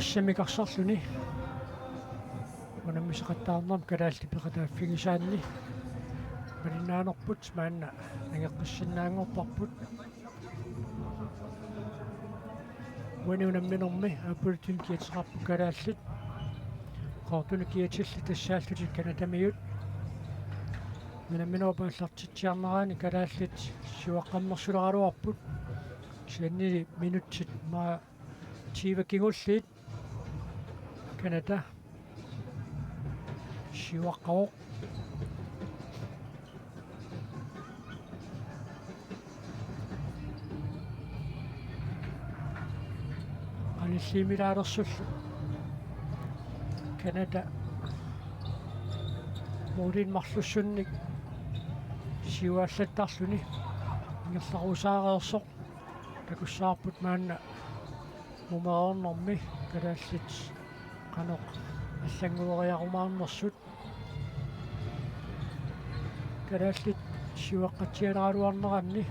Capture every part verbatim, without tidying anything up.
Samikarsarluni unammisaqattaarnermi kalaallit peqataaffigisaanni malinnaanerput maanna nangeqqissinnaanngorparput. Uani unamminermi aappaluttunik kiateqarput kalaallit. Qooqtuni kiatillit tassaallutik Canadamiut. Unamminerup aallartitsiarneraani kalaallit siuaqqammersuleraluarput. Kisiannili minutsit ma- tyve kingulliit. Canada siuaqqavoq. Qanilliimilaalersullu Canada målinik marlussunnik siuallattarluni ingerlarusaareersoq. Takussavarput maanna mumereernermi kalaallit qanoq allanngueriarumaarnersut. Kalaallit siuaqqatsialeraluarneranni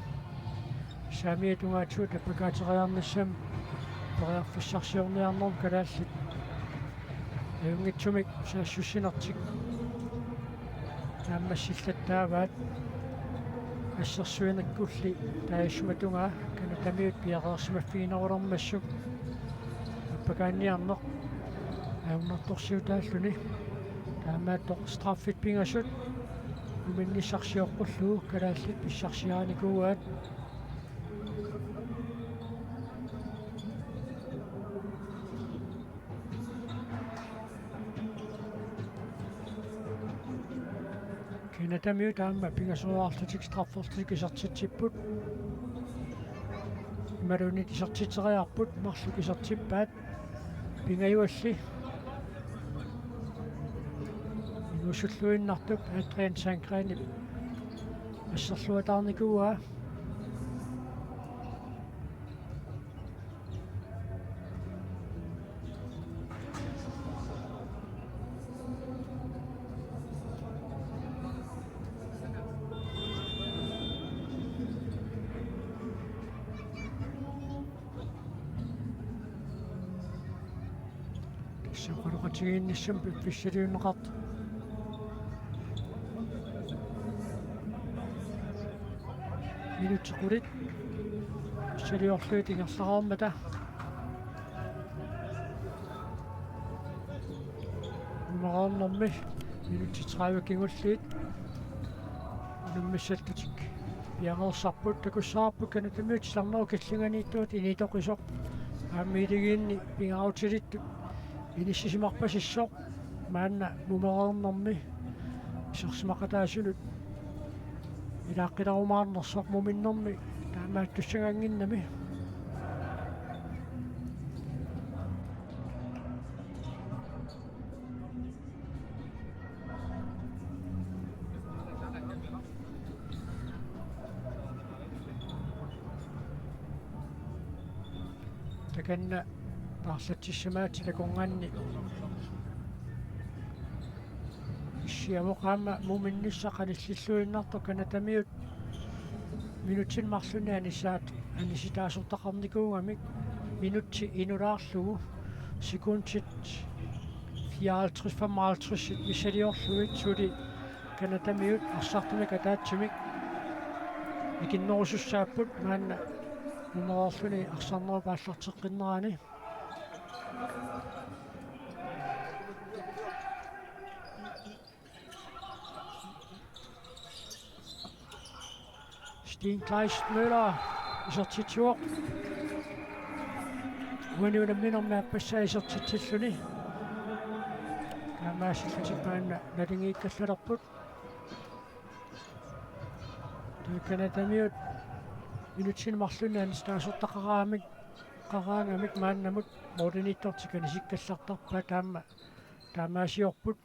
saamiata tungaatigut appakaateriarnissamut periarfissarsiorniarnermut kalaallit ajunngitsumik saassussinertik naammassillattaavaat. Assersuinerkulli taajussumatungaa Canadamiut piareersimaffiginerulermassuk appakaanniarneq ajornartorsiutaalluni. Taamaattoq straffit pingasut muminnissaq sioqqullugu kalaallit pissarsiarinikuuaat. Canadamiut aamma pingasoriarlutik strafferlutik isertitsipput. Imaluunniit isertitseriarput, marluk isertippaat. Pingajualli inuusulluinnartup Adrian Sandgrenip asserluataarnikuuaa. Tassa oqaloqatigiinnissamut piffissaliunneqartoq. Minutsit qulit pissaliorlugit ingerlareermata. Mumereernermi minutsit tredive kingulliit unammissallutik piareersarput. Takussavarput Canadamiut titarnerup killinganiittuata initoqisoq. Aamma iligiinni pingaarutilittut inissisimarpasissoq. Maanna mumereernermi isersimaqataasunut ilaaqqilerumaarnersoq, muminnermi taamaattussagaannginnami. Takanna paarlatsissamaattoq takornanni issiavoq aamma muminnissaq qanillilluinnartoq. Canadamiut minutsinik marlunnik anisaat anisitaasortaqarnikuugamik, minutsi inulaarlugu sekundit fireoghalvtreds femoghalvtreds missiliorlugit suli Canadamiut arsartumik ataatsimik ikinnerusussaapput maanna mumereerluni arsarnerup aallarteqqinnerani. Steen Kleist Møller isertitsivoq. Uani unamminermi aappassaa isertitsilluni. Taamaasillutik maanna naligiikkallalerput. Canadamiut minutsinik marlunnik anisitaasortaqaraangamik, qaraangamik maannamut målimiittortik anisikkallartarpaat, taama taamaasiorput.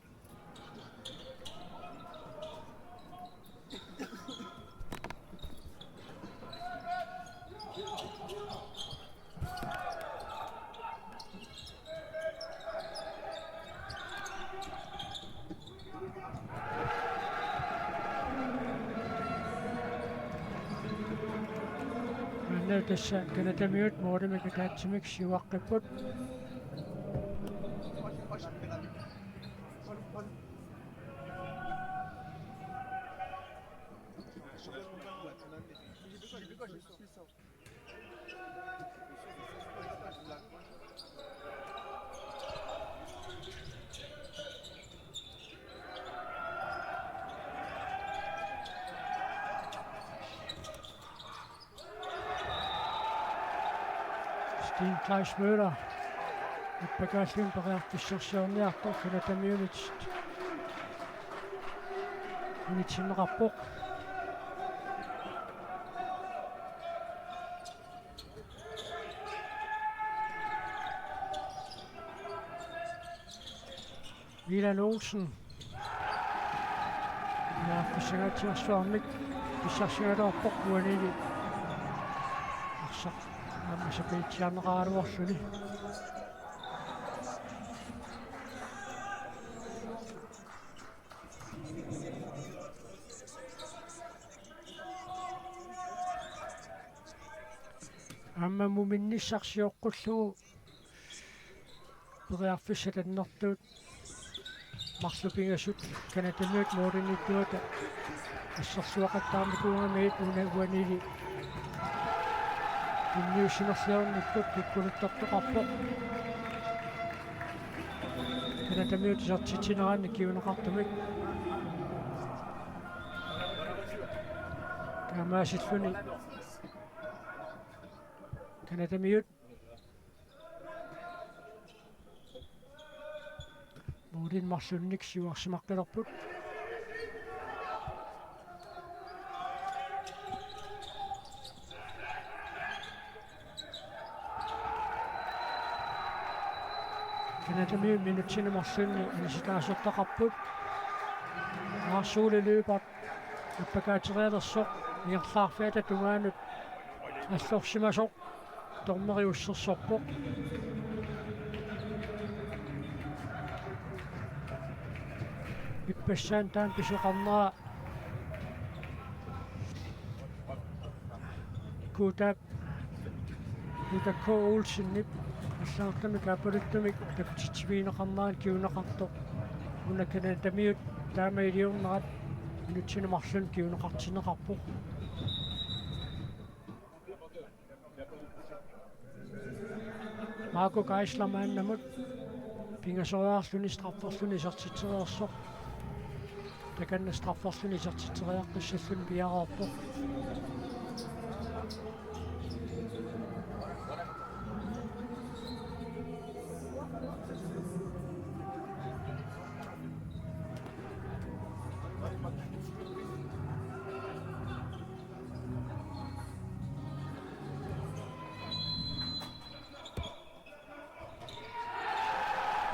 Maanna tassa Canadamiut målimik ataatsimik siuaqqipput. Steen Kleist Møller. Ippakkaalluunniit periarfissarsiorniartoq Canadamiunit unitsiinnarpoq. Milan Olsen. Periarfissangaatsiarsuarmik pissarsigaluarpoq uanili. Arsaq aamma sapiitsiarneqaraluarluni. Aamma muminnissaq sioqqullugu periarfissat annertuut marluk pingasut Canadamiut målimiittuata assersuaqattaarnikuugamiit una uanili tunniussinerliornikkut kikkuluttortoqarpoq. Canadamiut isertitsineranni kinguneqartumik. Taamaasilluni Canadamiut målinik marlunnik siuarsimaqqilerput. Canadamiut minutsini marlunni anisitaasortaqarput. Lars Ole Lyberth ippakkaaterialersoq ingerlaarfiata tungaanut allorsimasoq dommeri ussersorpoq. Ippassaani taanna pisoqarnera Kuta, Kuta K. Olsenip allagartamik aappaluttumik tappititsivigineqarnerani kinguneqartoq. Una Canadamiut taama iliornerat minutsini marlunni kinguneqartinneqarpoq. Marco Geisler maannamut pingasoriarluni strafferluni isertitsereersoq. Takanna strafferluni isertitseriaqqissalluni piareerpoq.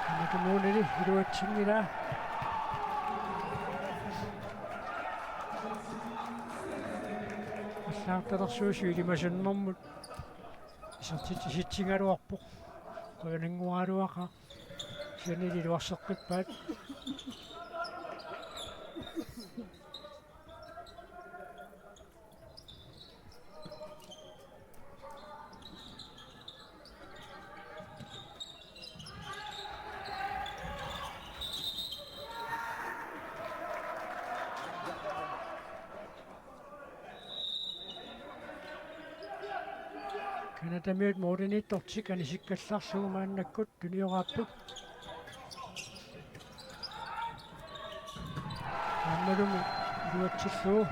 Canadamiunili iluatsinngilaa. Allagartalersuusoq ilimasunnermut isertitsisitsigaluarpoq. Qujanannguaraluaqaaq. Kisiannili iluarseqqippaat. Canadamiut målimiittortik anisikkallarlugu maannakkut tunioraapput. Aammalumi iluatsillugu.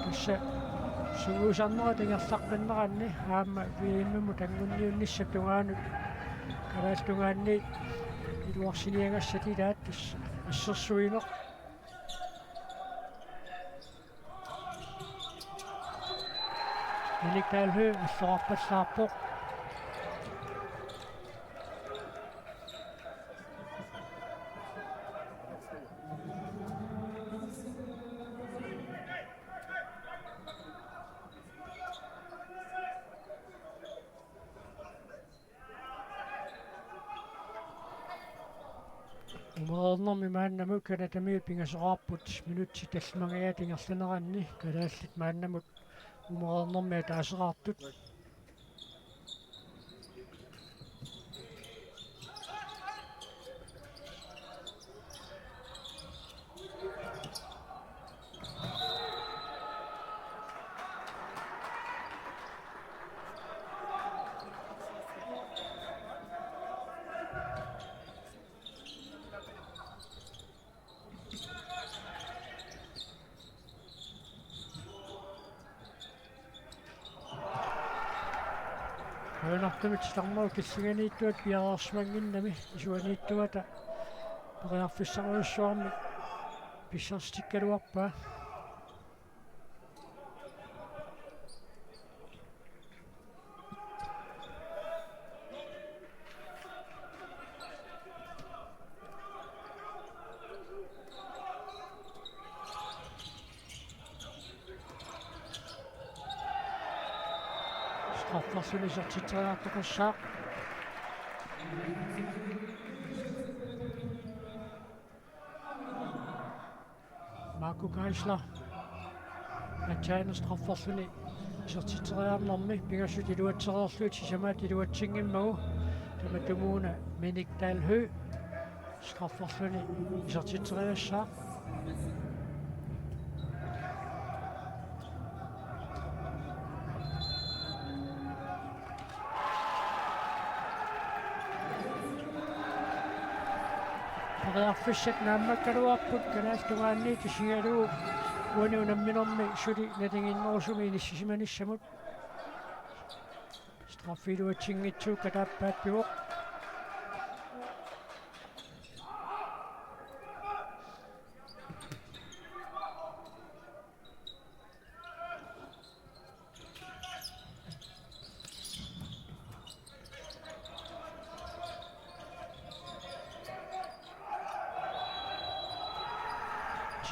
Tassa sungiusarnerat ingerlaqqinneranni aamma V M-imut anguniunnissap tungaanut kalaallit tungaanniit iluarsiniagassat ilaat tassa assersuineq. Erik Dahl Høegh allorarpallaarpoq. Umereernermi maannamut Canadamiut pingasoraarput minutsit tallimangajaat ingerlaneranni, kalaallit maannamut umereernermi ataaseraartut. Avannaartumik titarnerup killinganiittuata piareersimannginnami isuaniittuata periarfissarujussuarmik pissarsitikkaluarpaa. Strafferluni isertitseriartoqassaaq. Marco Geisler. Aatsaat strafferluni isertitseriarnermi pingasut iluatsereerlugit sisamaat iluatsinngimmagu. Tamatumuuna Minik Dahl Høegh strafferluni isertitseriassaaq. Periarfissat naammakkaluarput kalaallit tungaanniit isigalugu uani unamminermi suli nalinginnerusumik inissisimanissamut. Straffi iluatsinngitsoorpaa taappaappivoq.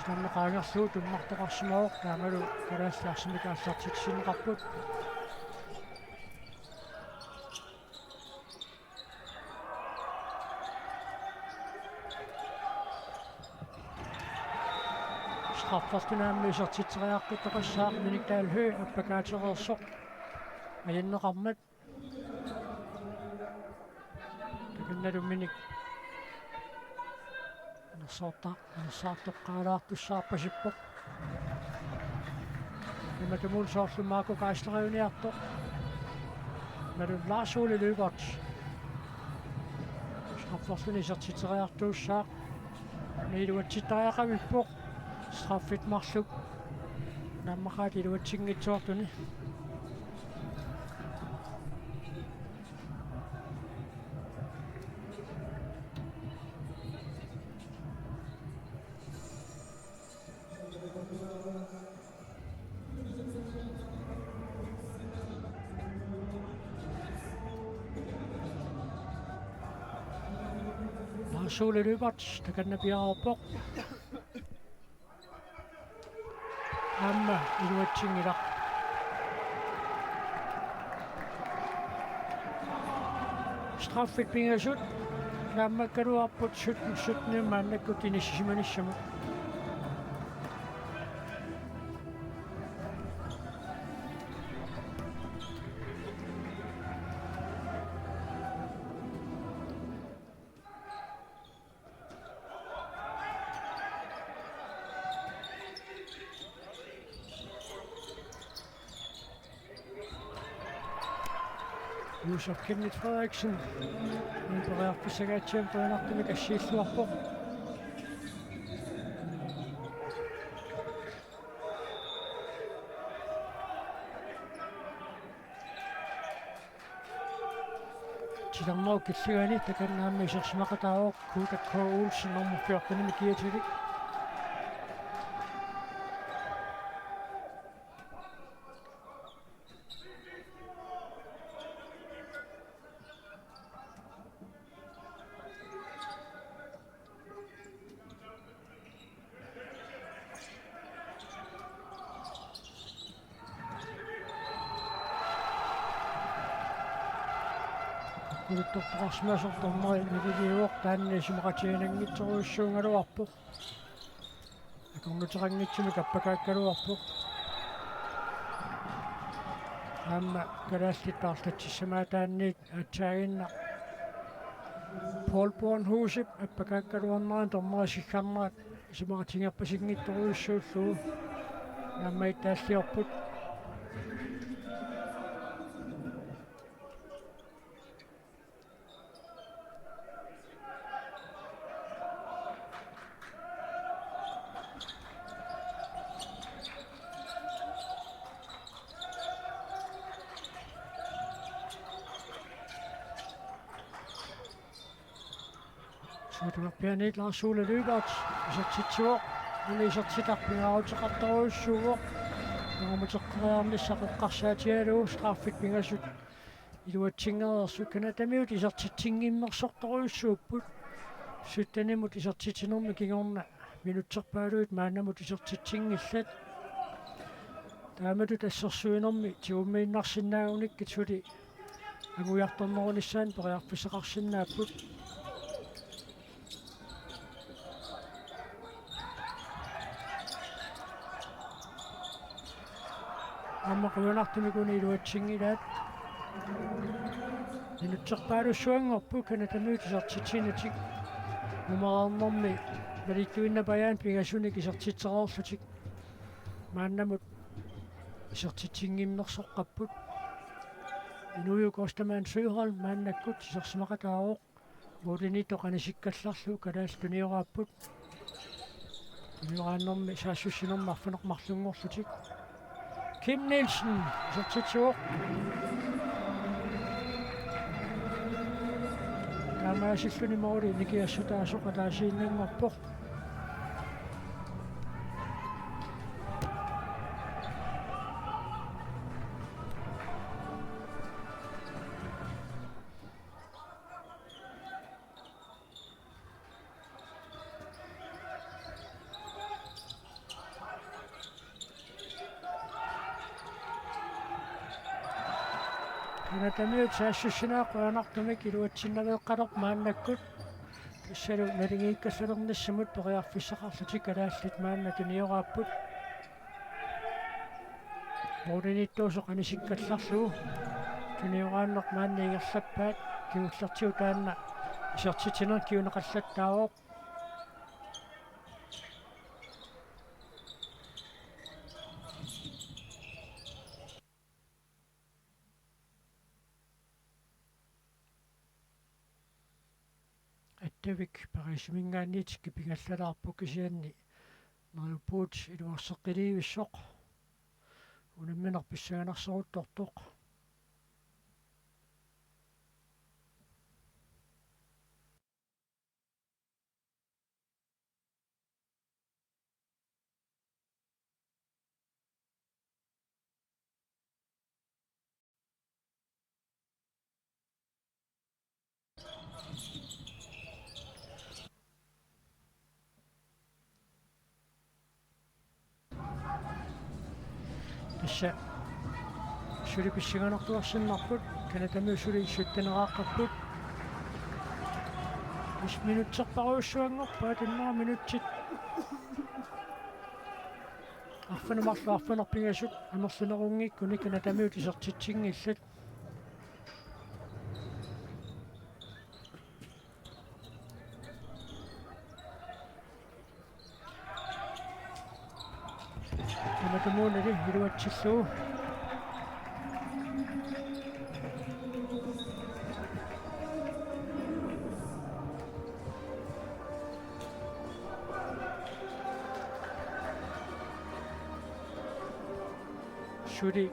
Titarneq qaangerlugu tummartoqarsimavoq, taamalu kalaallit arsamik aallartitsineqarput. Strafferluni aamma isertitseriaqqittoqassaaq, Minik Dahl Høegh appakaatereersoq ajunneqarmat. Takannalu Minik anersaarta-, anersaartoqqaalaartussaarpasippoq. Tamatumuuna soorlu Marco Geisler ajuniartoq. Tamannalu Lars Ole Lyberth strafferluni isertitseriartuussaaq. Iluatsittariaqavippoq. Straffit marluk naammaqaat iluatsinngitsoortuni. Lars Ole Lyberth takanna piareerpoq. Aamma iluatsinngilaq. Straffit pingasut naammakkaluarput sytten sytten maannakkut inissisimanissamut. Josef Kenneth Frederiksen. Periarfissangaatsiamik qiianartumik assiilluarpoq. Titarnerup killingani takanna aamma isersimaqataavoq Kuuta K. Olsen nummer fjortenimik kiatilik. Kuluttortoqarsimasoq dommeri naliliivoq, taanna isumaqatiginanngitsorujussuugaluarpoq. Akornuteqanngitsumik appakaakkaluarpoq. Aamma kalaallit taarlatsissamaataanniit aatsaaginnaq Paul Bornhusep appakaakkaluarnerani dommeri siggarnerat isumaqatigiinngitsorujussuullugu naammagittaalliorput. Atuarpianiit Lars Ole Lyberth isertitsivoq. Una isertitaq pingaaruteqartorujussuuvoq. Nunguteqqeriarnissaq eqqarsaatigalugu straffit pingasut iluatsinngikkaluarlugit Canadamiut isertitsinnginnersortorujussuupput. Syttenimut isertitsinermi kingorna minutserpaaluit maannamut isertitsinngillat. Taamatut assersuinermi tigummiinnarsinnaagunikkit suli angujartornerunissaanut periarfissaqarsinnaapput. Aamma qujanartumik una iluatsinngilaat. Minutserpaalussuanngorput Canadamiut isertitsinertik. Nummer arnermi malittuinnaq Bayern pingasunik isertitsereerlutik. Maannamut isertitsinnginnersoqqapput. Inuiup Kostamaan Søholm maannakkut isersimaqataavoq. Mooriniittoq anisikkallarlugu kalaallit tunioraapput. Tunioraannermi saassussinermi arfineq-marlunngorlutik. Kim Nielsen isertitsivoq. Taamaasilluni mooli nikiassutaasoq ataasiinnanngorpoq. Canadamiut saassussineq qujanartumik iluatsinnaveeqqalerpoq maannakkut. Tassalu naligiikkallalernissamut periarfissaqarlutik kalaallit maanna tunioraapput. Mooriniittuusoq anisikkallarlugu. Tunioraanneq maanna ingerlappaat, kingullertigut taanna isertitsineq kinguneqallattaavoq. Attavik Pariisiminngaanniit kipigallalaarpoq kisianni neriuppugut iluarseqqilivissoq. Unammineq pissanganarsoruttortoq. Tassa suli pissanganartuarsinnarput, Canadamiut suli sytteneraqqapput. Tassa minutserpassuanngorpaat, immaqa minutsit arfineq-marluk arfineq-pingasut amerlanerunngikkuni Canadamiut isertitsinngillat. Tamatumuuna iluatsillugu. Suli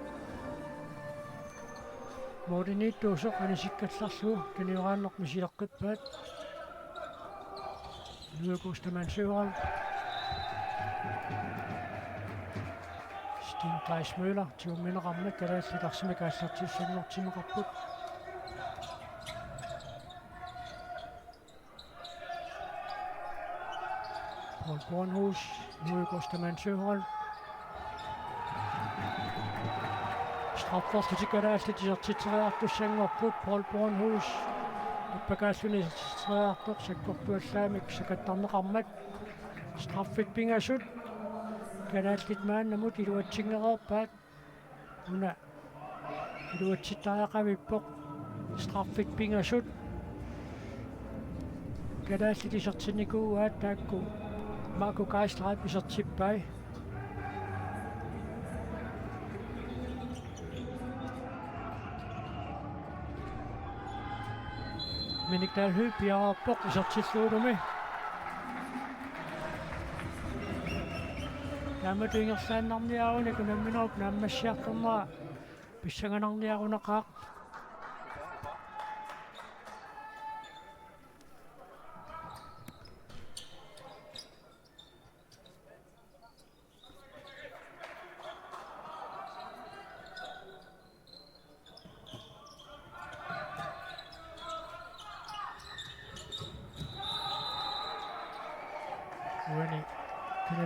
mooriniittuusoq anisikkallarlugu tunioraanneq misileqqippaat. Lukas Taman Søren. Steen Kleist Møller, tigummineqarmat kalaallit arsamik aallartissanngortinneqarput. Paul Bornhus, Lukas Taman Søren. Strafferlutik kalaallit isertitseriartussanngorput, Paul Bornhus. Uppakaalluni isertitseriartoq sakkortuallaamik sakattarneqarmat. Straffit pingasut. Kalaallit maannamut iluatsinngereerpaat. Una iluatsittariaqavippoq. Straffit pingasut. Kalaallit isertinnikuuaat taakku. Marco Geisler isertippai. Minik Dalby piareerpoq isertillugu. Taamatut ingerlaannarniarunik unamminerup naammassiartornera pissanganarniarunaqaaq.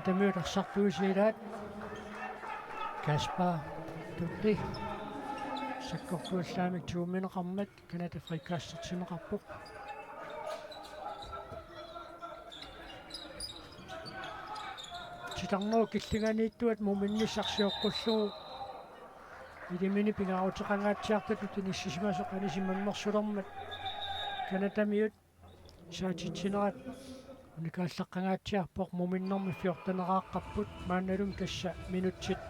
Canadamiut arsartuisilaat. Kasper Tutti. Sakkortuallaamik tuummineqarmat Canada frikasteqarpoq. Titarnerup killinganiittuat muminnissaq sioqqullugu ilimini pingaaruteqangaatsiartutut inissisimasoq anisimannersulermat Canadamiut saatitsinerat unikaallaqqangaatsiarpoq. Muminnermik fjorteneraaqqapput, maannalumi tassa minutsit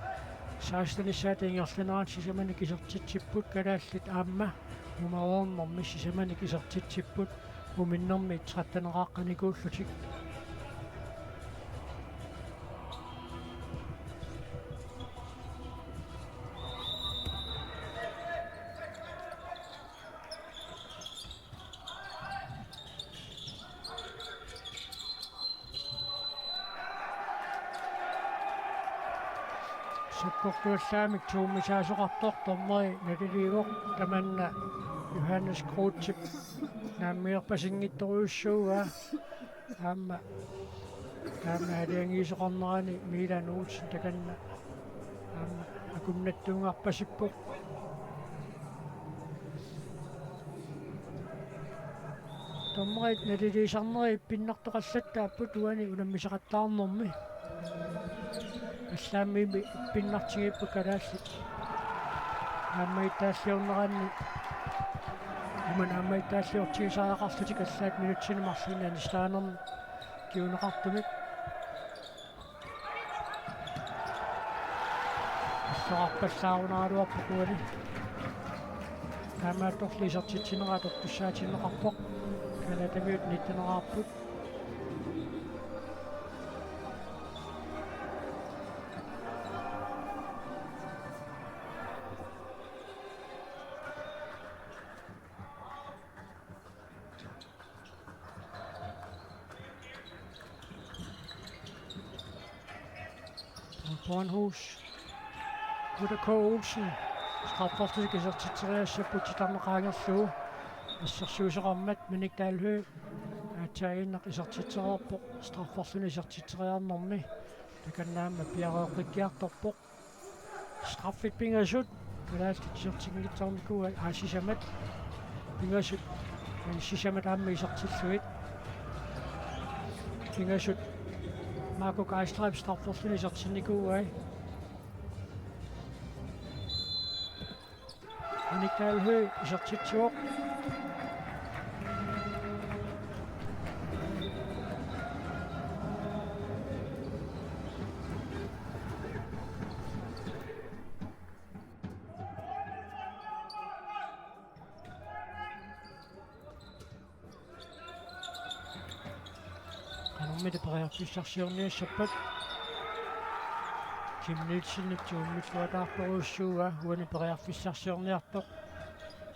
sekstenissaata ingerlaneranni sisamanik isertitsipput, kalaallit aamma mumereernermi sisamanik isertitsipput, muminnermi tretteneraaqqanikuullutik. Sakkortuallaamik tuummisaasoqartoq dommeri naliliivoq, tamanna Johannes Kreutzip naammiorpasinngitsorujussuuaa. Aamma taama aalajangiisoqarnerani Milan Olsen takanna aamma akunnattuungarpasippoq. Dommerit naliliisarneri ippinnartoqallattaapput uani unammisaqattaarnermi. Allaammi ippinnartigipput kalaallit aammagittaalliorneranni. Imannak aammagittaalliortigisariaqarlutik allaat minutsini marlunni anissitaanermi kinguneqartumik. Illoqarpallaarunaraluarpoq uani. Taamaattorli isertitsinera atortussaatinneqarpoq. Canadamiut nitteneraarput. Bornhus. Uta K. Olsen. Strafferlutik isertitseriassapput titarneq qaangerlugu. Assersuisoqarmat Minik Dalhøj. Aatsaannguaq isertitsereerpoq. Strafferluni isertitseriarnermi. Takanna aamma piareeqqikkiartorpoq. Straffit pingasut. Kalaallit isertinngitsoornikuuaat, aa, sisamat. Pingasut. Ee, sisamat aamma isertillugit. Pingasut. Marco Geislerip strafferluni isertinnikuuai. Minik Dalhøj isertitsivoq. Qanormita periarfissarsiorniassappat? Kim Nielsenip tuummilluataartorujussuuaa uani periarfissarsiorniartoq.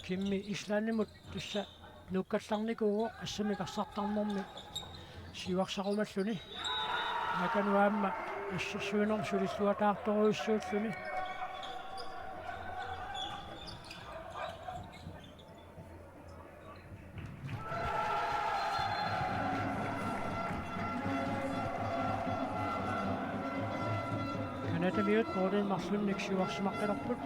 Kimmi Islandimut tassa nuukkallarnikuuvoq assammik arsartarnermi siuarsarumalluni. Makanua aamma assersuinermut sulilluataartorujussuulluni. Canadamiut målinik marlunnik siuarsimaqqilerput.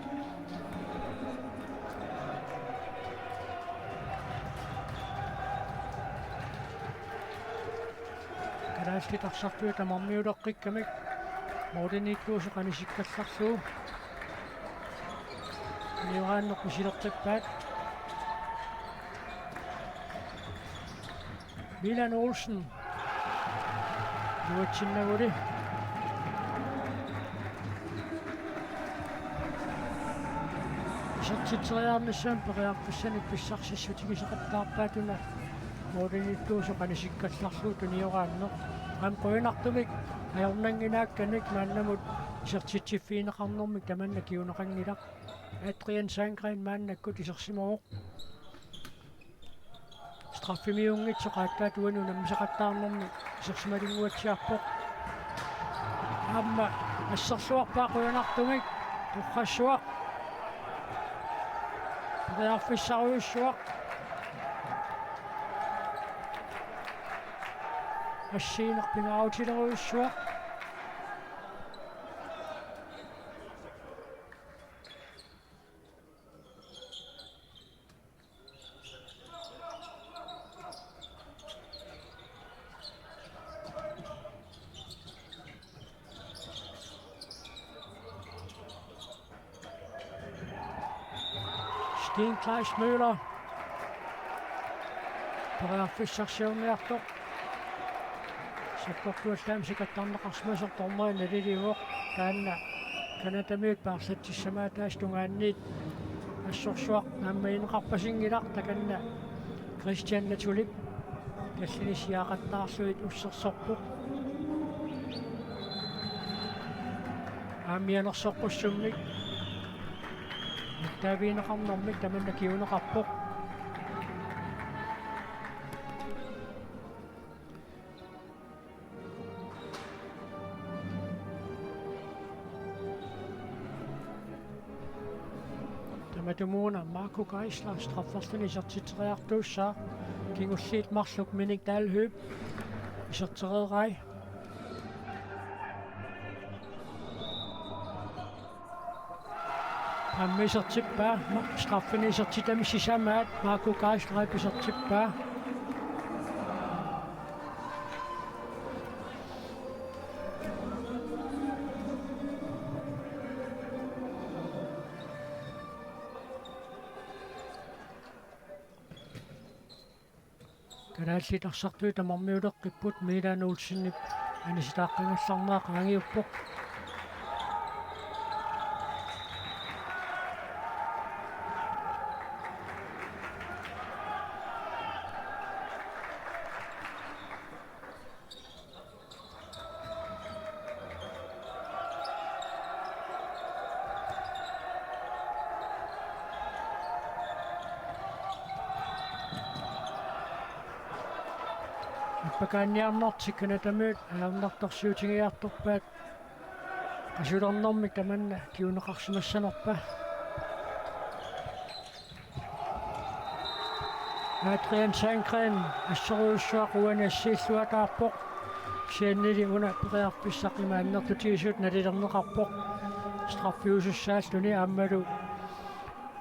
Kalaallit arsartuut tamarmiuleqqikkamik målimiittuusoq anisikkallarlugu. Tunioraanneq misilerpasippaat. Milan Olsen. Iluatsinnaguli. Isertitseriarnissamut periarfissanik pissarsissutigisoqattaarpaat una målimiittuusoq anisikkallarlugu tunioraanneq. Aamma qujanartumik ajornannginnaakkanik maannamut isertitsiffigineqarnermik tamanna kinguneqanngilaq. Adrian Sandgren maannakkut isersimavoq. Straffimiunngitsoq aatsaat uani unammisaqattaarnermi isersimalinnguatsiarpoq. Aamma asserluarpaa qujanartumik, torrassuaq. Periarfissarujussuaq. Assigiinnaq pingaarutilerujussuaq. Kim Kleist Møller. Periarfissarsiorniartoq. Sakkortuallaamik sikattarneqarsimasoq dommeri naliliivoq. Taanna Canadamiut paarlatsissamaataasa tungaanniit assorsuaq naammagineqarpasinngilaq, takanna Christian Natulip tallinik siaaqattaarlugit ussersorpoq. Aamma mianersoqqussummik nittaavigineqarnermik tamanna kinguneqarpoq. Tamatumuuna Marco Geisler strafferluni isertitseriartuussaaq, kingulliit marluk Minik Dalhøj isertereerai. Aamma isertippaa, ma-, straffini isertitami sisamaat, Marco Geislerip isertippaa. Kalaallit arsartuut tamarmiuleqqipput, Milan Olsenip anisitaaqqingallarnera qaangiuppoq. Appakaanniarnertik Canadamiut ajornartorsiutigiartorpaat, qasulernermik tamanna kinguneqarsimassanerpa. Adrian Sandgren assorujussuaq uani assiilluataarpoq. Kisiannili una periarfissaq ima annertutigisut nalilerneqarpoq. Straffiusussaalluni aammalu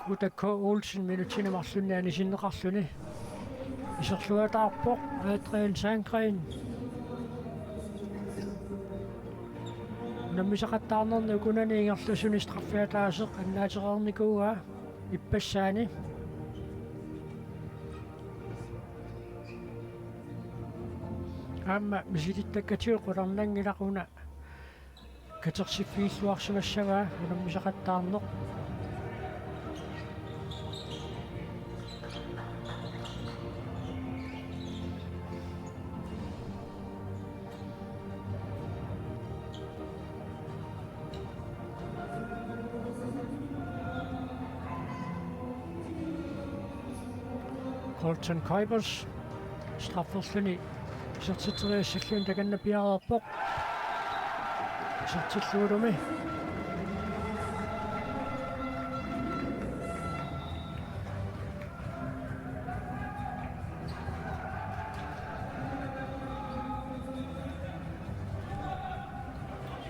Kuta K. Olsen minutsini marlunni anisinneqarluni. Iserluataarpoq Adrian Sandgren. Unammisaqattaarnerni ukunani ingerlasuni straffi ataaseq annaatereernikuuaa ippassaani. Aamma misilittakkatigut qularnanngilaq una katersiffigilluarsimassavaa unammisaqattaarneq. Colton Kuipers strafferluni isertitseriassalluni takanna piareerpoq. Isertillugulumi.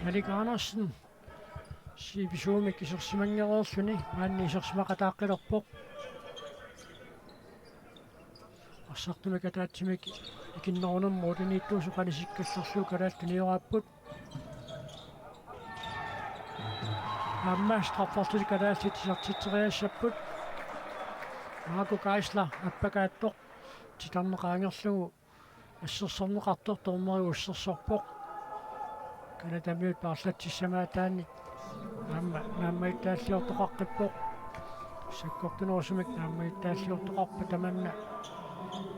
Malik Andersen sivisuumik isersimanngereerluni maanna isersimaqataaqqilerpoq. Arsartumik ataatsimik ikinnerunermut målimiittuusoq qanisikkallarlugu kalaallit tunioraapput. Aamma strafferlutik kalaallit isertitseriassapput. Marco Geisler appakaattoq titarneq qaangerlugu assersorneqartoq dommeri ussersorpoq. Canadamiut paarlatsissamaataannik aamma naammagittaalliortoqaqqippoq. Sakkortunerusumik naammagittaalliortoqarpat tamanna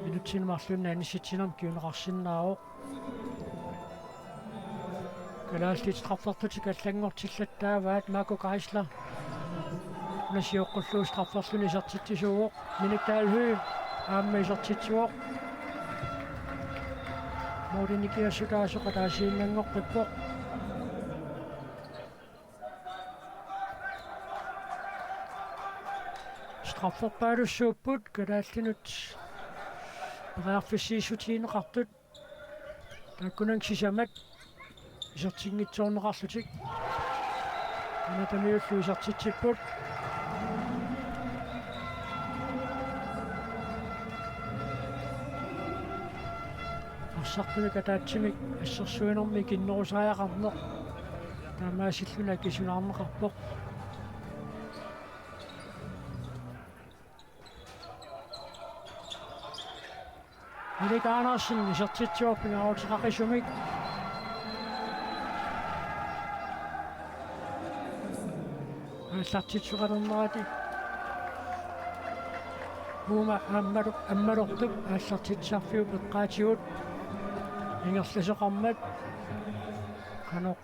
minutsini marlunni anisinnermik kinguneqarsinnaavoq. Kalaallit strafferlutik allanngortillattaavaat. Marco Geisler una sioqqullugu strafferluni isertitsisuuvoq. Minik Dalhøj aamma isertitsivoq. Målimi nikiassutaasoq ataasiinnanngoqqippoq. Strafferpaalussuupput kalaallinut periarfissiissutigineqartut. Taakkunannga sisamat isertinngitsoorneqarlutik Canadamiullu isertitsipput. Arsartumik ataatsimik assersuinermi ikinnerusariaqarneq taamaasilluni akisunaarneqarpoq. Alik Andersen isertitsivoq pingaaruteqaqisumik. Aallartitsoqalernerani. Uuma Ammalu-, Ammalortup aallartitsisarfiup eqqaatigut ingerlasoqarmat qanoq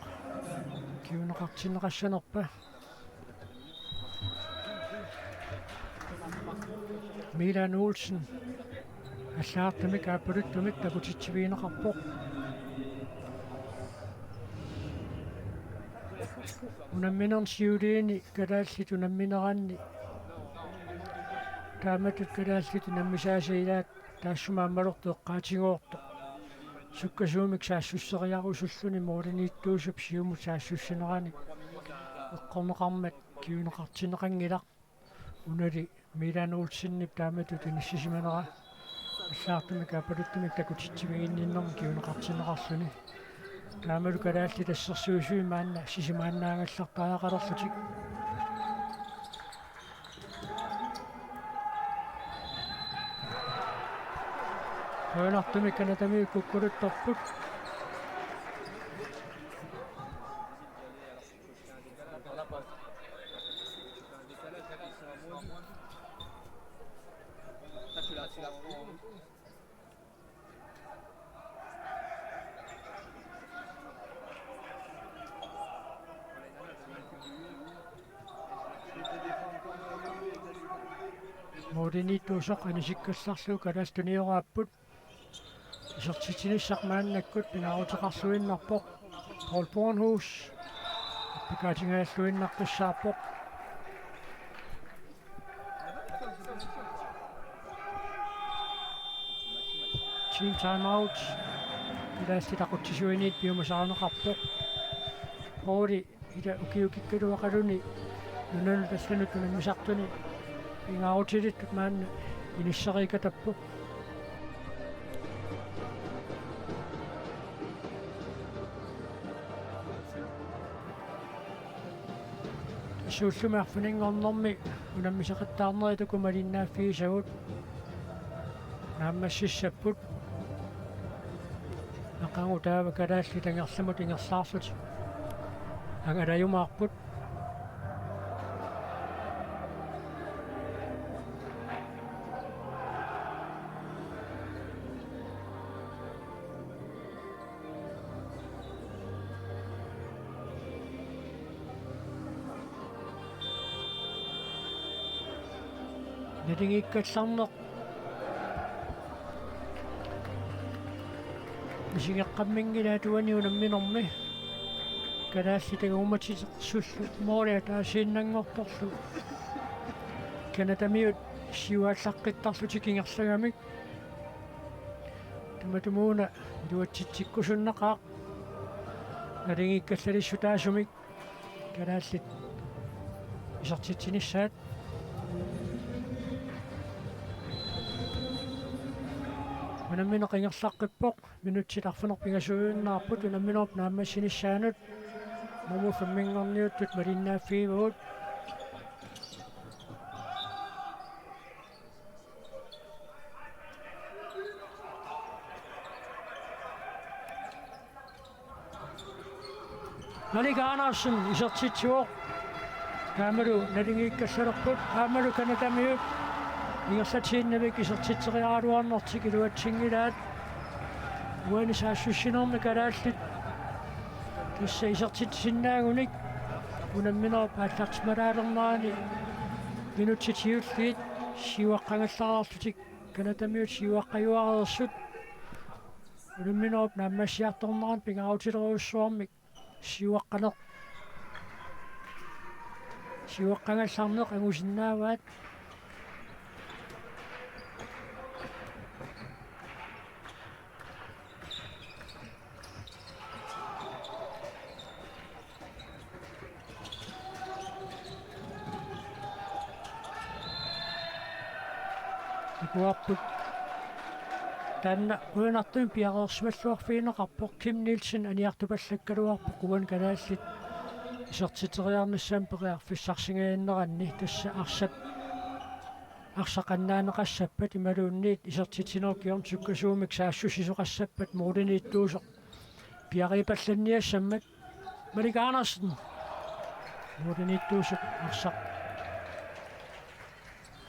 kinguneqartinneqassanerpa. Milan Olsen allagartamik aappaluttumik takutitsivigineqarpoq. Unamminerni siuliini kalaallit unammineranni taamatut kalaallit unammisaasa ilaat taassuma Ammalortup eqqaatigoortoq. Sukkasuumik saassusseriarusulluni målimiittuusup siumut saassussinerani eqqorneqarmat kinguneqartinneqanngilaq. Unali Milan Olsenip taamatut inissisimanera allagartamik aappaluttumik takutitsiviginninnermik kinguneqartinneqarluni. Taamalu kalaallit assersuisui maanna sisamannaagallartariaqalerlutik. Qujanartumik Canadamiut kukkuluttorput. Målimiittuusoq anisikkallarlugu kalaallit tunioraapput. Isertitsinissaq maannakkut pingaaruteqarluinnarpoq. Paul Bornhus appakaatingajalluinnaqqissaarpoq. Team timeout. Kalaallit aqutsisuiniit piumasarineqarpoq. Pauli ila ukiukikkaluaqaluni nunanut allanut unammisartuni pingaarutilittut maanna inisseriikatappoq. Suullumi arfininngornermi unammisaqattaarnerit uku malinnaaffigisagut naammassissapput. Aqagu taava kalaallit angerlamut ingerlaarlutik angalajumaarput. Naligiikkallarneq misigeqqamminngilaat uani unamminermi. Kalaallit angumatitsersullu måli ataasiinnanngortorlu Canadamiut siuaallaqqittarlutik ingerlagamik. Tamatumuuna iluatsitsikkusunnaqaaq naligiikkallalissutaasumik kalaallit isertitsinissaat. Unammineq ingerlaqqippoq, minutsit arfineq-pingasuujuinnarput unamminerup naammassinissaanut. Nummer femminngorniuttut malinnaaffigivagut. Alik Andersen isertitsivoq. Taamalu naligiikkallalerput, aammalu Canadamiut ingerlatiinnarmik isertitseriaraluarnertik iluatsinngilaat. Uani saassussinermi kalaallit tassa isertitsisinnaagunik unamminerup aallartimaalaalernerani minutsit siulliit siuaqqangallareerlutik Canadamiut siuaqqajuareersut. Unamminerup naammassiartornerani pingaarutilerujussuarmik siuaqqaneq, siuaqqangallarneq angusinnaavaat. Ikuarput. Taanna qujanartumik piareersimalluarfigineqarpoq, Kim Nielsen aniartupallakkaluarpoq uani kalaallit isertitseriarnissamut periarfissarsingajanneranni, tassa arsap arsaq annaaneqassappat imaluunniit isertitsinerup kingorna sukkasuumik saassussisoqassappat målimiittuusoq piareerpallanniassammat. Malik Andersen. Målimiittuusoq arsaq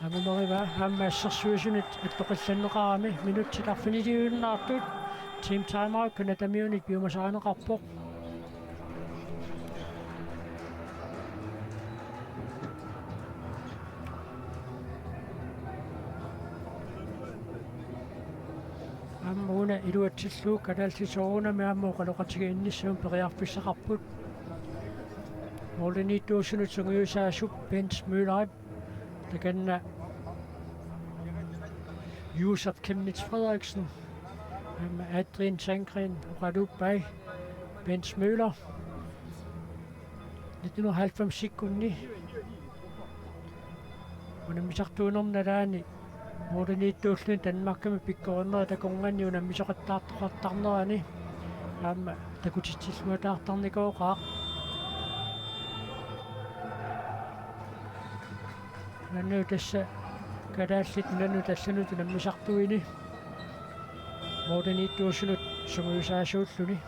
angumerivaa, aamma assersuisunit attoqqillanneqarami. Minutsit arfiniliinnartut team timeout Canadamiunit piumasarineqarpoq. Aamma una iluatsillugu kalaallit soorunami aamma oqaloqatigiinnissamut periarfissaqarput. Målimiittuusunut sungiusaasup Bent Møllerip, takanna Josef Chemnitz Frederiksen, aamma Adrian Sandgren oqaluuppai Bent Møller. Nitten hundrede og halvfems sekundit unammisartuunermi nalaani målimiittuulluni Danmarkimut pikkorinnerit takornanni unammisoqattaartoqartarnerani aamma takutitsilluataartarnikooqaaq. Maannalu tassa kalaallit nunanut allanut unammisartuini målimiittuusunut sungiusaasuulluni.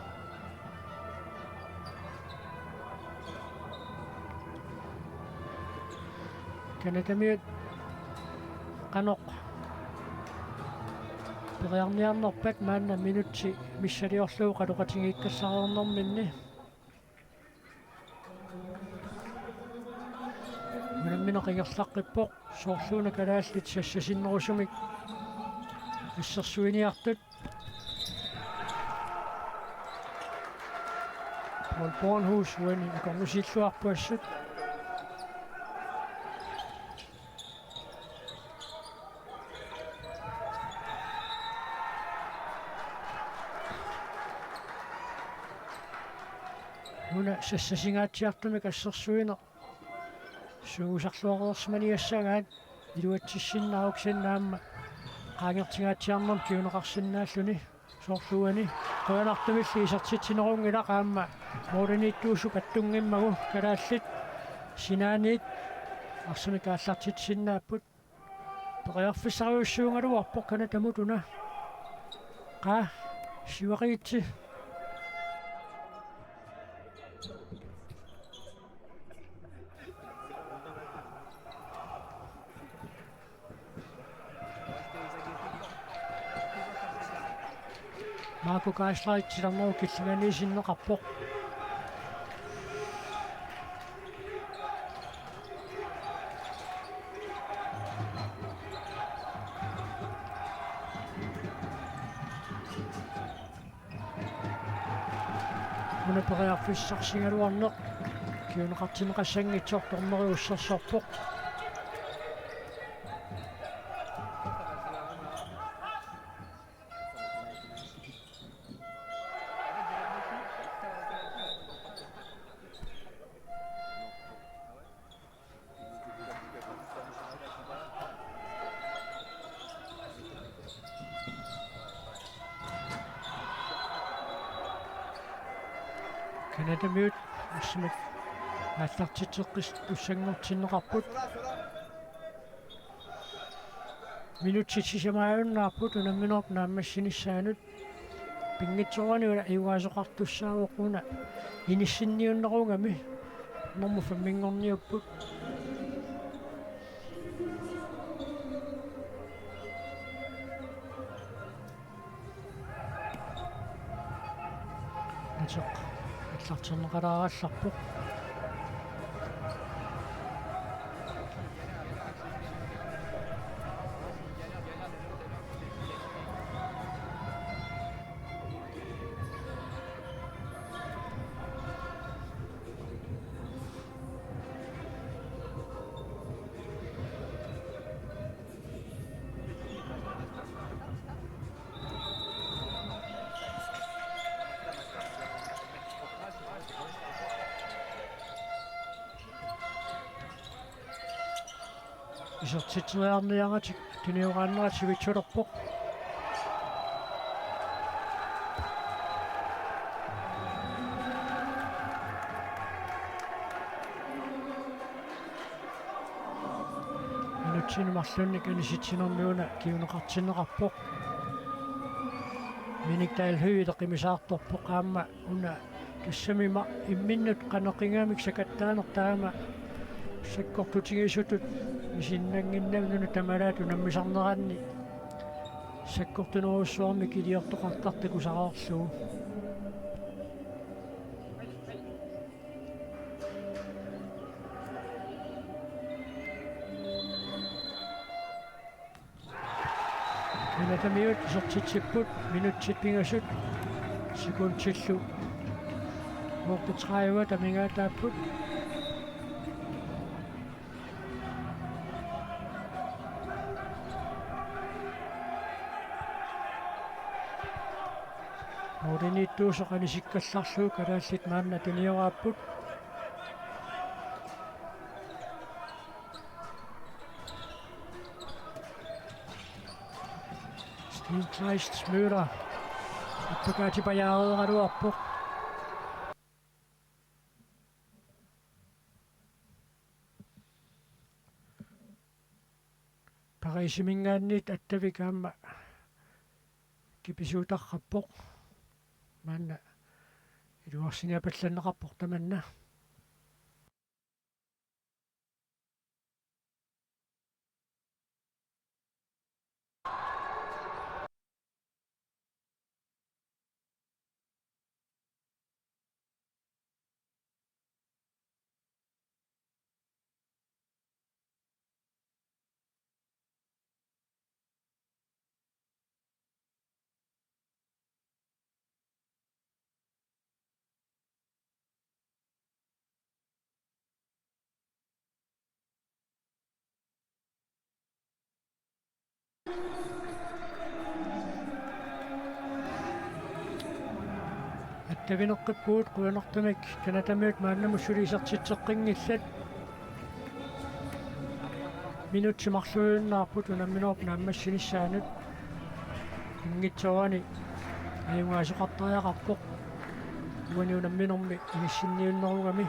Canadamiut qanoq periarniarnerpat maanna minutsi missiliorlugu oqaloqatigiikkallareernerminni. Unammineq ingerlaqqippoq, soorluuna kalaallit sassasinnerusumik assersuiniartut. Paul Bornhus uani akornusiilluarpoq assut. Una sassasingaatsiartumik assersuineq sungiusarluareersimaniassagaat iluatsissinnaavoq, kisianni aamma qaangertingaatsiarnermik kinguneqarsinnaalluni. Soorlu uani qujanartumilli isertitsinerunngilaq, aamma målimiittuusup attunngimmagu kalaallit sinaaniit arsamik aallartitsisinnaapput. Periarfissarujussuugaluarpoq Canadamut una. Qaa, siuariitsi. Marco Geisler titarnerup killinganiit sinneqarpoq. Una periarfissarsigaluarneq kinguneqartinneqassanngitsoq, dommeri ussersorpoq. Canadamiut arsamik aallartitseqqissussanngortinneqarput. Minutsit sisamaajunnaarput unamminerup naammassinissaanut. Pinngitsoorani una ajugaasoqartussaavoq, una inissinniunnerugami normu femminngorniupput. Ateq aallartinneqalaarallarpoq. Isertitseriarniaratik tunioraannerat sivitsulerpoq. Sinut marlunnik anisitsinermi una kinguneqartinneqarpoq. Minik Dalhøj iliqimisaartorpoq aamma una tassami imminnut qanoq ingammik sakattaaneq taama sakkortutigisutut misinnannginnami una tamalaat unammisarneranni sakkortunerujussuarmik iliortoqartartoq takusaqarlugu. Canadamiut isertitsipput minutsit pingasut sekundillu otteogtredive amigaataapput. Målimiittuusoq anisikkallarlugu kalaallit maanna tunioraarput. Steen Kleist Møller. Appakaatipajaareeraluarpoq. Parisiminngaanniit Attavik aamma kipisuutarput. Maanna iluarsinngiapallanneqarpoq tamanna. Attavineqqippugut, qujanartumik Canadamiut maannamut suli isertitseqqinngillat. Minutsit marluinnaapput unamminerup naammassinissaanut. Inngitsoorani ajugaasoqartariaqarpoq. Uani unamminermi inissinniunnerugami.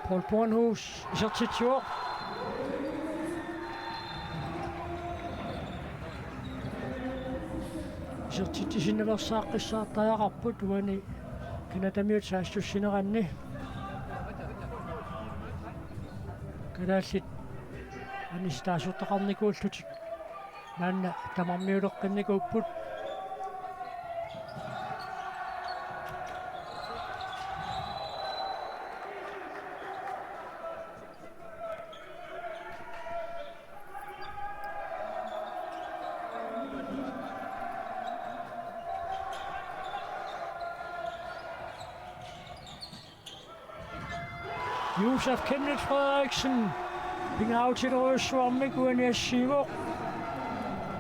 Paul Bornhus isertitsivoq. Isertitsisinnaveersaaqqissaartariaqarput uani Canadamiut saassussineranni. Kalaallit anisitaasortaqarnikuullutik maanna tamarmiuleqqinnikuupput. Josef Chemnitz Frederiksen pingaarutilerujussuarmik uani assiivoq.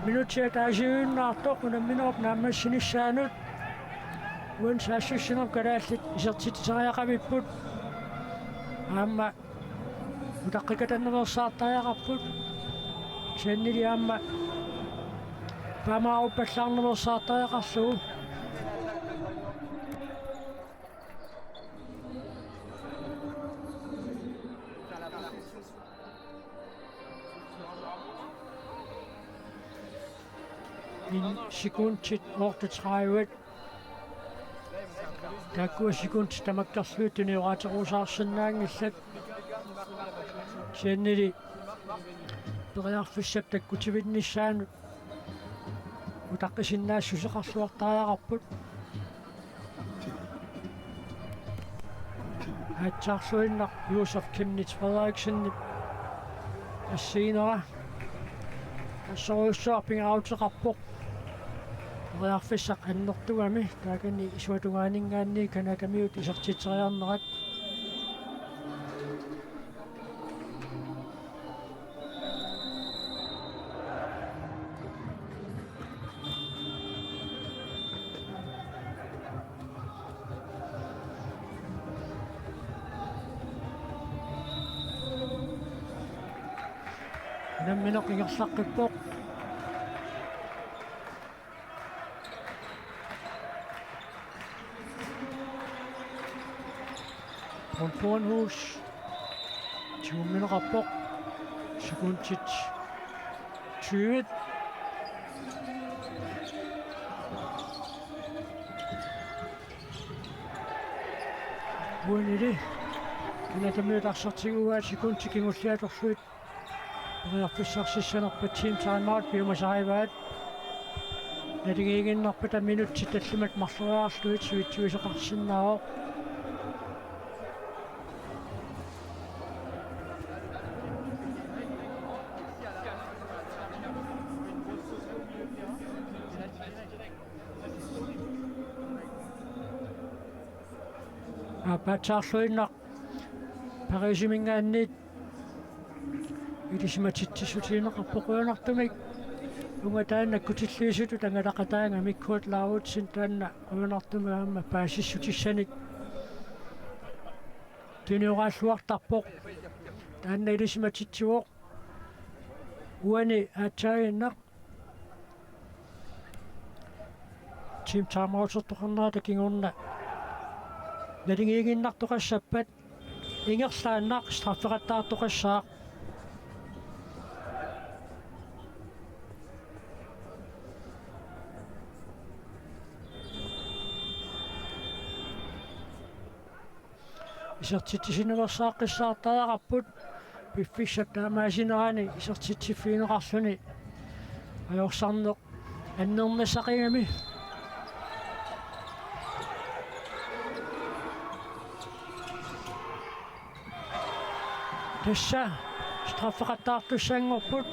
Minutsit ataasiinnartoq unamminerup naammassinissaanut. Uani saassussinerup kalaallit isertitseriaqavipput. Aamma utaqqikatannaveersaartariaqarput. Kisiannili aamma paamaaruppallaarnaveersaartariaqarlugu. Min sekundit otteogtredive. Taakkua sekundit tamakkerlugu tunioraatsorusaarsinnaanngillat. Kisiannili periarfissap takkutivinnissaanut utaqqisinnaassuseqarluartariaqarput. Aatsaarluinnaq Josef Chemnitz Frederiksenip assiginera. Assorujussuaq pingaaruteqarpoq. Periarfissaq annertugami taakani isuata tungaaninngaanniit Canadamiut isertitseriarnerat. Unammineq ingerlaqqippoq. Paul Bornhus. Tuummineqarpoq. Sekundit tyve. Uanili Canadamiut arsartiguaat sekundit kingulliit atorlugit periarfissarsissanerput, team timeout piumasarivaat. Naligiiginnarpata minutsit tallimat marloriarlugit sivitsuisoqarsinnaavoq. Aappaatsaarluinnaq Parisiminngaanniit ilisimatitsissutigineqarpoq. Qujanartumik uunga taanna kutsilliisutut angalaqataanga, Mikkuat Lauritsen, taanna qujanartumik aamma paasissutissanik tunioraalluartarpoq. Taanna ilisimatitsivoq. Uani aatsaaginnaq team timeoutertoqarnerata kingorna naligiiginnartoqassappat ingerlaannaq straffeqattaartoqassaaq. Isertitsisimaveersaartariaqarput, piffissap taamaasinerani isertitsiffigineqarluni ajorsarneq annernasaqigami. Tassa straffeqattaartussanngorput.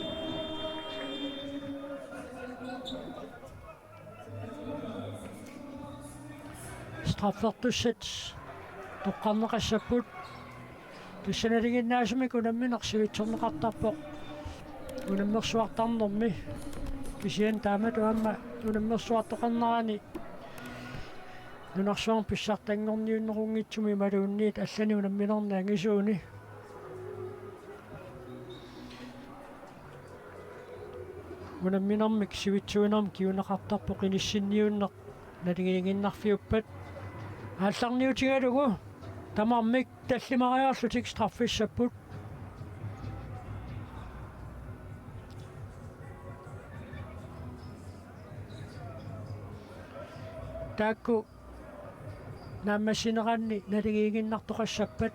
Straffertussat toqqarneqassapput. Tassa nalinginnaasumik unammineq sivitsorneqartarpoq unammersuartarnermi. Kisianni taamatut aamma unammersuartoqarnerani nunarsuarmi pissartanngorniunnerunngitsumik imaluunniit allanik unamminernik angisuunik. Unamminermik sivitsuinermik kinguneqartarpoq inissinniunneq naligiiginnarfiuppat. Aallarniutigalugu tamarmik tallimariarlutik straffissapput. Taakku naammassineranni naligiiginnartoqassappat.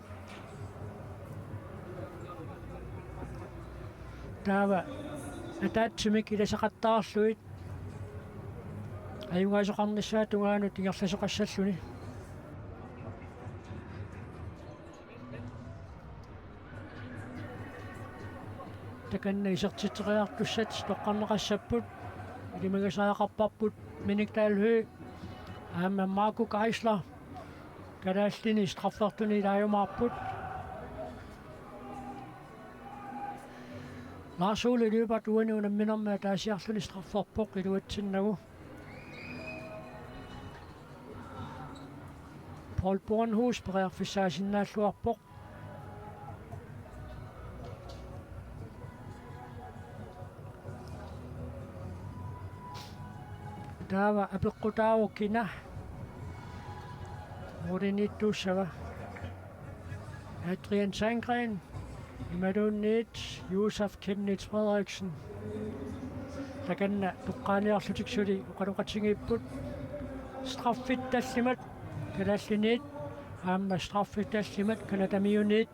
Taava ataatsimik ilasaqattaarlugit ajugaasoqarnissaata tungaanut ingerlasoqassalluni. Takanna isertitseriartussat toqqarneqassapput, ilimagisariaqarparput Minik Dahl Høegh aamma Marco Geisler. Kalaallini straffertuni ilaajumaarput. Lars Ole Lyberth uani unamminermi ataasiarluni strafferpoq iluatsinnagu. Paul Bornhus periarfissaasinnaalluarpoq. Taava apeqqutaavoq kina mooliniittuussava. Adrian Sandgreen imaluunniit Josef Chemnitz Frederiksen. Takanna toqqaaniarlutik suli oqaloqatigiipput. Straffit tallimat kalaalliniit aamma straffit tallimat Canadamiuniit.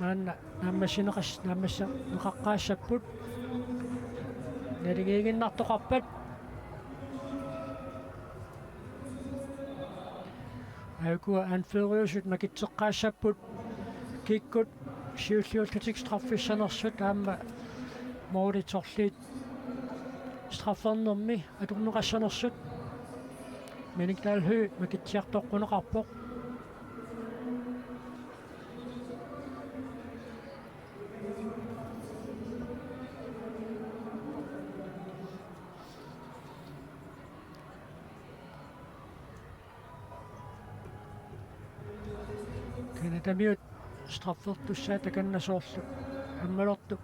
Maanna naammassineqas-, naammassineqaqqaassapput. Naligiiginnartoqarpat. Aajukua anføreriusut makitseqqaassapput. Kikkut siulliullutik straffissanersut aamma moolit sorliit straffernermi atorneqassanersut. Minik Dahl Høegh makitsiartoqquneqarpoq. Canadamiut straffertussaat takanna soorlu ammalortup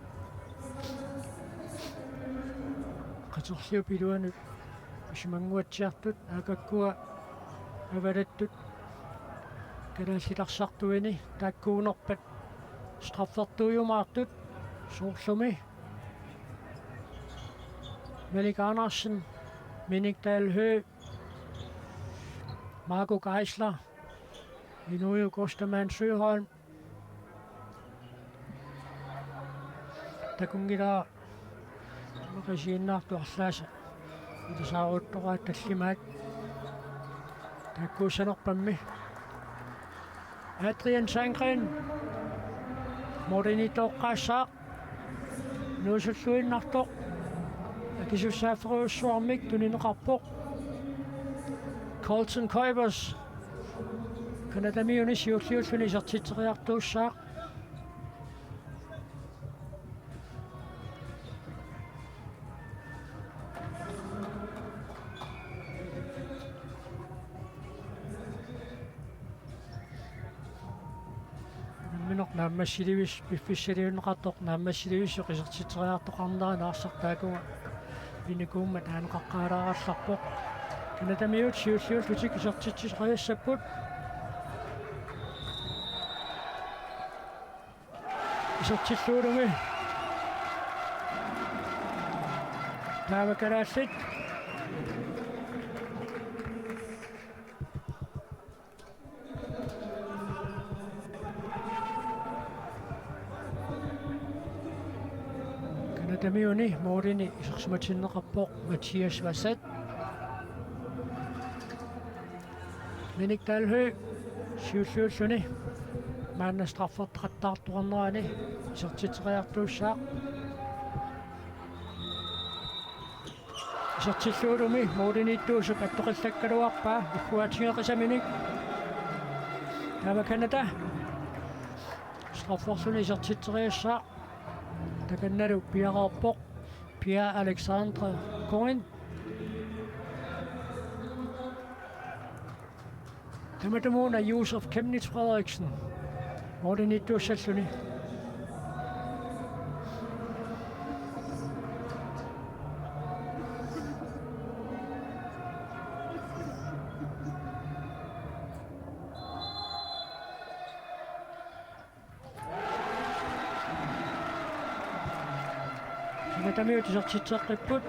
qaterliup iluanut pisimannguatsiartut, aakakkua avalattut Kalaallit arsartuini taakkuunerpat straffertuujumaartut, soorlumi Malik Andersen, Minik Dahl Høegh, Marco Geisler, Inuiup Ostermann Søholm. Takunngilara maqisiinnartu arlaasa. Ilisaaruttoraat tallimaat. Taakkuussanerpammi Adrian Sandgreen. Målimiittoqqaassaaq. Nuusulluinnartoq. Akisussaafferujussuarmik tunineqarpoq. Colton Kuipers. Canadamiuni siulliulluni isertitseriartuussaaq. Nammineq naammassilivis-, piffissaliunneqartoq naammassilivissoq isertitseriartoqarnera naarsartaakunga pinikuummat taaneqaqqaalaarallarpoq. Canadamiut siulliullutik isertitseriassapput. Isertilluulumi. Taava kalaallit. Canadamiuni målini isersimatinneqarpoq Mathias Vassat. Minik Dahl Høegh siulliulluni maanna straffertaqattaartoqarnerani isertitseriartuussaaq. Isertilluulumi målimiittuusoq attoqillakkaluarpaa ugguatigeqisaminik. Taava Canada strafferluni isertitseriassaaq. Takannalu piareerpoq Pierre-Alexandre Cohen. Tamatumuuna Josef Chemnitz Frederiksen målimiittuussalluni. Canadamiut isertitseqqipput.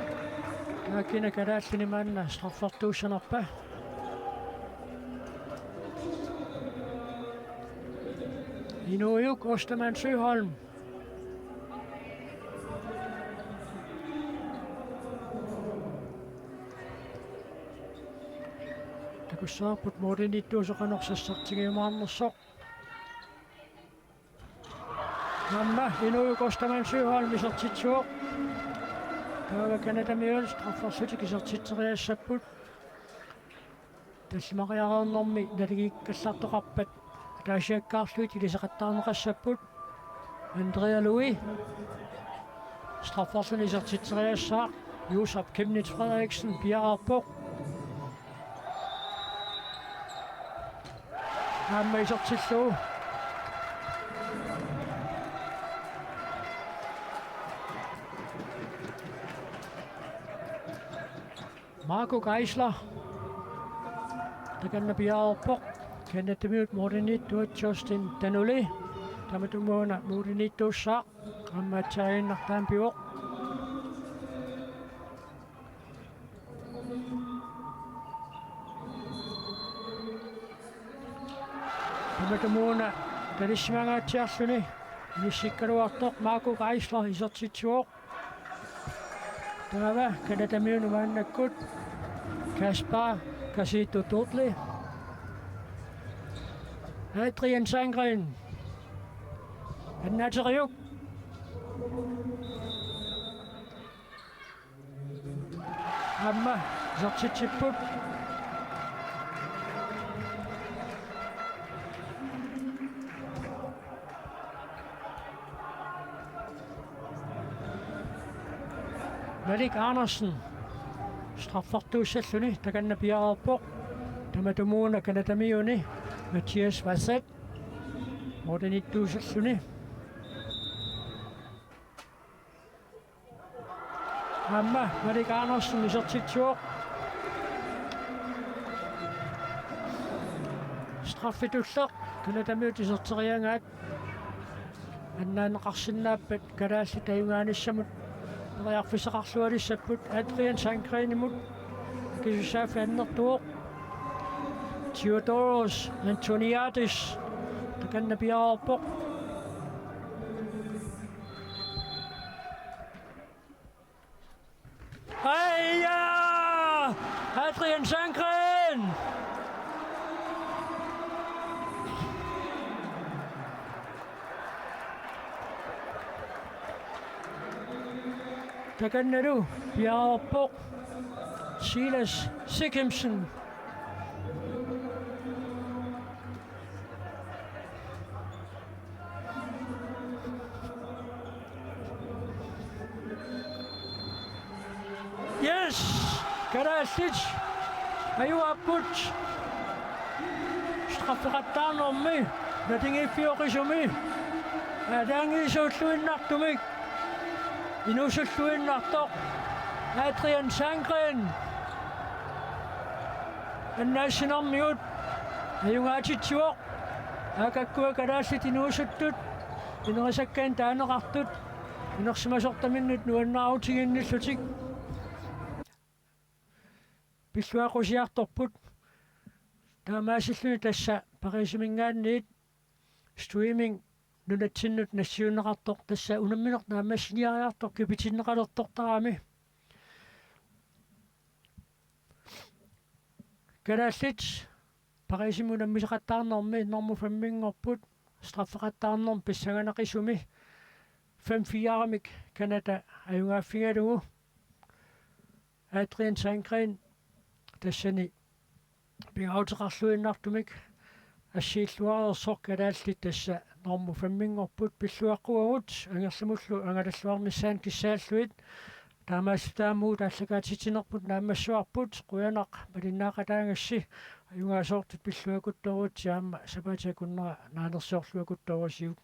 Taakkiina kalaallini maanna straffertuussanerpa? Inuiup Ostermann Søholm. Takussavarput målimiittuusoq qanoq sassartigiumaarnersoq. Aamma Inuiup Ostermann Søholm isertitsivoq. Taava Canadamiut strafferlutik isertitseriassapput. Tallimariareernermi naligiikkallartoqarpat ataasiakkaarlugit ilisaqattaarneqassapput. Andrea Louis strafferluni isertitseriassaaq. Josef Chemnitz Frederiksen piareerpoq. Aamma isertillugu. Marco Geisler. Takanna piareerpoq. Canadamiut målimiittuat Justin Danuli. Tamatumuuna målimiittuussaaq. Aamma aatsaannguaq taanna pivoq. Tamatumuuna talissimangaatsiarluni inissikkaluartoq Marco Geisler isertitsivoq. Taava Canadamiunit maannakkut Kaspar Casito Dudley. Adrian Sandgreen. Annaateriuk. Aamma isertitsipput. Malik Andersen straffertuussalluni takanna piareerpoq. Tamatumuuna Canadamiuni Mathias Vassat målimiittuussalluni. Aamma Malik Andersen isertitsivoq. Qaffitulleq Canadamiut iserteriagaat annaanneqarsinnaappat kalaallit ajugaanissamut periarfissaqarlualissapput. Adrian Sandgreenimut akisussaaffik annertuvoq. Theodoros Antoniadis takanna piareerpoq. Aja! Adrian Sandgreen! Takannalu piareerpoq Silas Sikimsen. Yes! Kalaallit ajuaapput straffeqattaarnermi natigiiffioqisumi aalajangiisuulluinnartumik inuusulluinnartoq Adrian Sandgreen annaassinermigut ajugaatitsivoq. Aakakkua kalaallit inuusuttut inerisakkanik taaneqartut inersimasortaminnut nuannaarutiginnillutik pilluaqqusiartorput. Taamaasilluni tassa Parisiminngaanniit streaming nunatsinnut nassiunneqartoq tassa unammineq naammassiniariartoq kipitinneqalertortarami. Kalaallit Parisimi unammisaqattaarnermi normu femminngorput straffeqattaarnermi pissanganaqisumi fem fire-mik Canada ajugaaffigalugu. Adrian Sandgreen tassani pingaaruteqarluinnartumik assiilluareersoq. Kalaallit tassa normu femminngorput pilluaqquagut angerlamullu angalalluarnissaanut kissaallugit. Taamaasillutaamut aallakaatitsinerput naammassivarput. Qujanaq malinnaaqataagassi. Ajugaasoortut pilluakuttooritsi aamma sapaatip akunnera naanersiorluakuttoorusiuk.